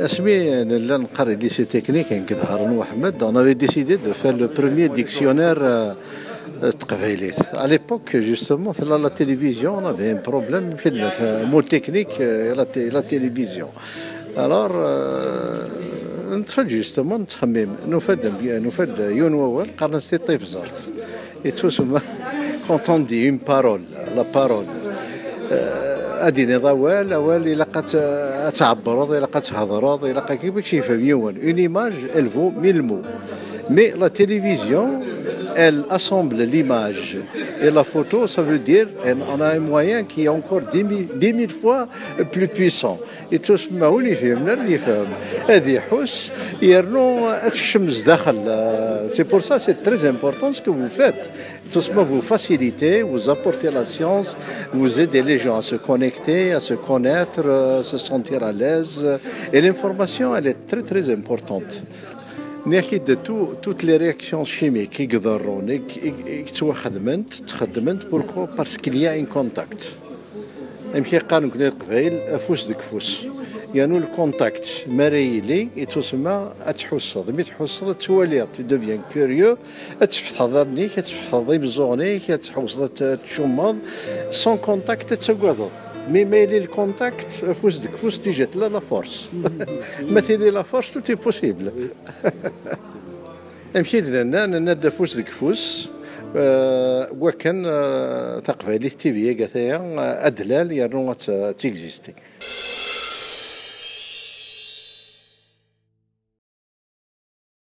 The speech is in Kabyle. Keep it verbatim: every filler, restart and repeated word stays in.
Asmi nella neqqar lycée technique nekk d Haroun Waḥmed, on avait décidé de faire le premier dictionnaire euh, euh, taqbaylit. À l'époque, justement, la, la télévision, on avait un problème, le mot technique, euh, la, té- la télévision. Alors, euh, nettfad justement, nettxemmim, nufa-d, nufa-d yiwen wawal, qqaren-as tiṭ tifẓert. Et tout, quand on dit une parole, la parole, euh, ad d-tiniḍ awal, awal ilaq ad t- ad tɛebbreḍ, ilaq ad thedreḍ, ilaq ad k-yefhem yiwen. Une image, elle vaut mille mots. Mais la télévision, elle assemble l'image et la photo, ça veut dire on a un moyen qui est encore dix mille, dix mille fois plus puissant. Et tout ce que je veux dire, ad iḥus, yernu ad tekcem zdaxel. C'est pour ça, c'est très important ce que vous faites. Tout simplement, vous facilitez, vous apportez la science, vous aidez les gens à se connecter, à se connaître, euh, se sentir à l'aise. Et l'information, elle est très, très importante. Nniɣ-ak-id, tout- toutes les réactions chimiques i iḍerrun, i, i, i yettwaxedment, ttxeddment, pourquoi? Parce qu'il y a un contact. Amek i qqaren nekni Leqbayel, afus deg ufus. Yernu le contact, mi ara yili, yettusemma ad tḥusseḍ. Mi tḥusseḍ, ad twaliḍ, tu deviens curieux, ad tfetḥeḍ allen-ik, ad tfetḥeḍ imeẓẓuɣen-ik, ad tḥewṣeḍ ad t- ad tcummeḍ. Sans contact, ad tagadeḍ. Mi ma yili le contact, afus deg ufus, déjà tella la force. Ma tili la force, tout est possible. Amek i d-nenna, nenna-d afus deg ufus, euh, wakken euh, taqbaylit T V-agi ata-ya euh, ad d-lal yernu ad t- ad tt-existi.